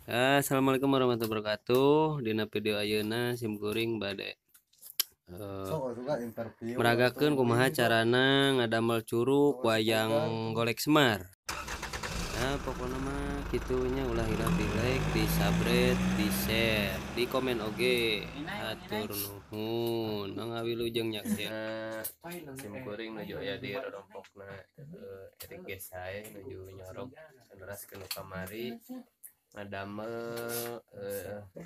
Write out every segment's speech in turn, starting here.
Assalamualaikum warahmatullahi wabarakatuh. Dina video ayeuna sim kuring bade meragakeun kumaha carana ngadamel curug wayang golek Semar. Nah, pokoknya mah kitunya ulah hilap di like, di subscribe, di share, di komen oge. Hatur nuhun. Mangga wilujeng nyaksian. Sim kuring nuju aya di rorompokna Erik Gesai nuju nyorog neraskeun nu kamari ngadamel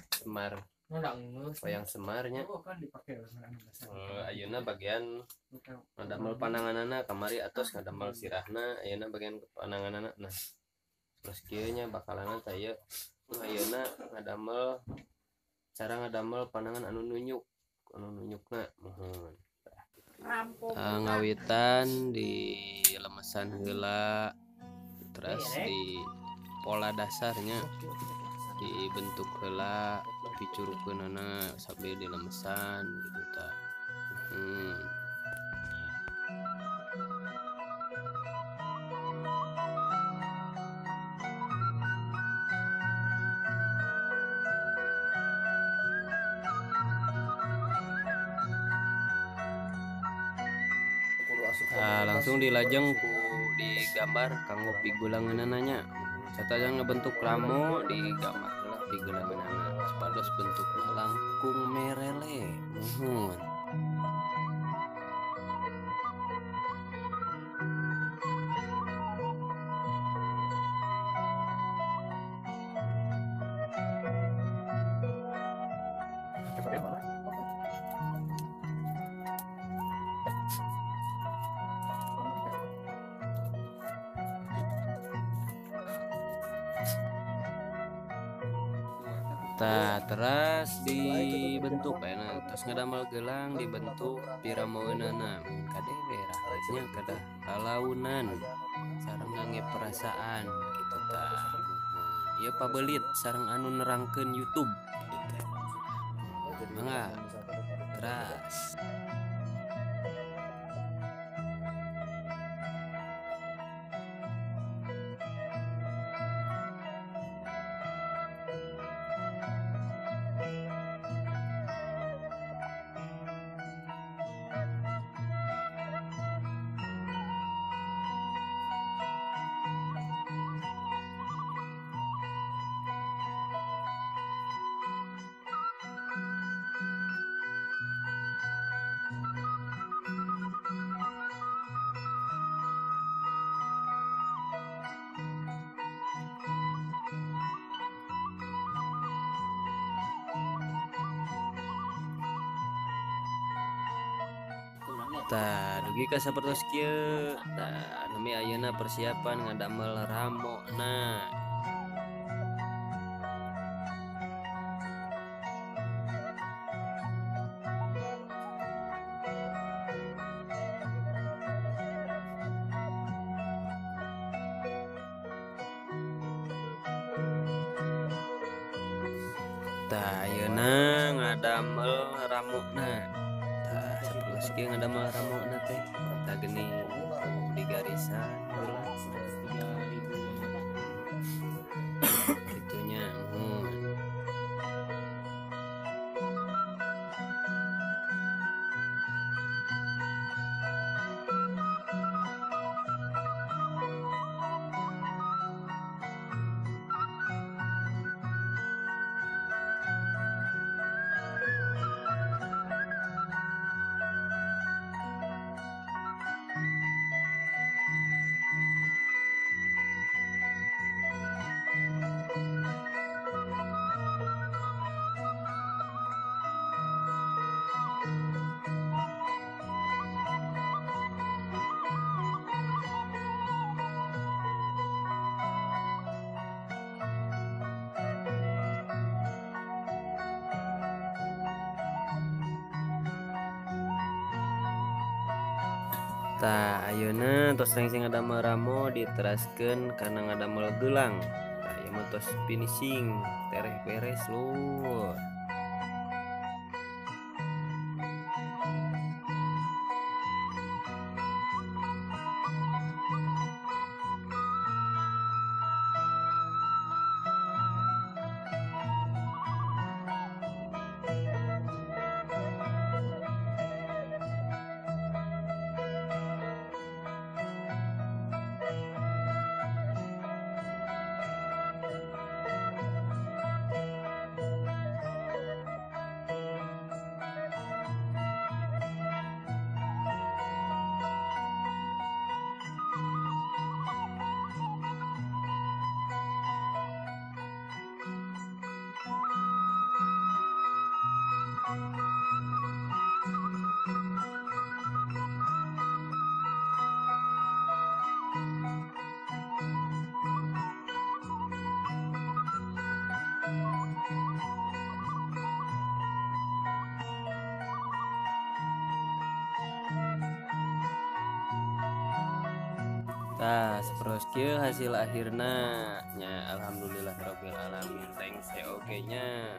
Semar wayang Semarnya. Ayeuna bagian ngadamel pananganana kamari atos ngadamel sirahna, ayeuna bagian pananganana. Nah, terus kieu nya bakalanna teh ieu ayeuna ngadamel cara ngadamel panangan anu nunyuk, anu nunyukna muhun. Ngawitan di lemesan heula, terus di pola dasarnya dibentuk heula picurukeunana sambil dilemesan gitu tah. Nah, langsung dilajeng ku digambar kanggo pigulangeunana nya. Sateuacan ngebentuk ramo digambar heula pigulangeunana supados bentukna langkung merele muhun. Tah, teras dibentuk ayeuna terus ngadamel gelang dibentuk piramoeunana kade we rahasnya kedah lalaunan sareng ngangge perasaan gitu tah. Ieu pabelit sareng anu nerangkeun YouTube gitu. Mangga teras. Tah, dugi ka sapertos kieu. Tah, nami ayeuna persiapan ngadamel ramona. Tah, ayeuna ngadamel ramona. Tah, sapertos kieu ngadamel ramona teh. Tah geuning di garisan heula. Kitunya muhun. Tah, ayeuna tos rengse ngadamel ramo diteraskeun kana ngadamel gelang. Tah, ieu mah tos finishing, tereh beres lur. Tah, sapertos kieu hasil akhirna nya, alhamdulillahirabbil alamin, rengse oge nya.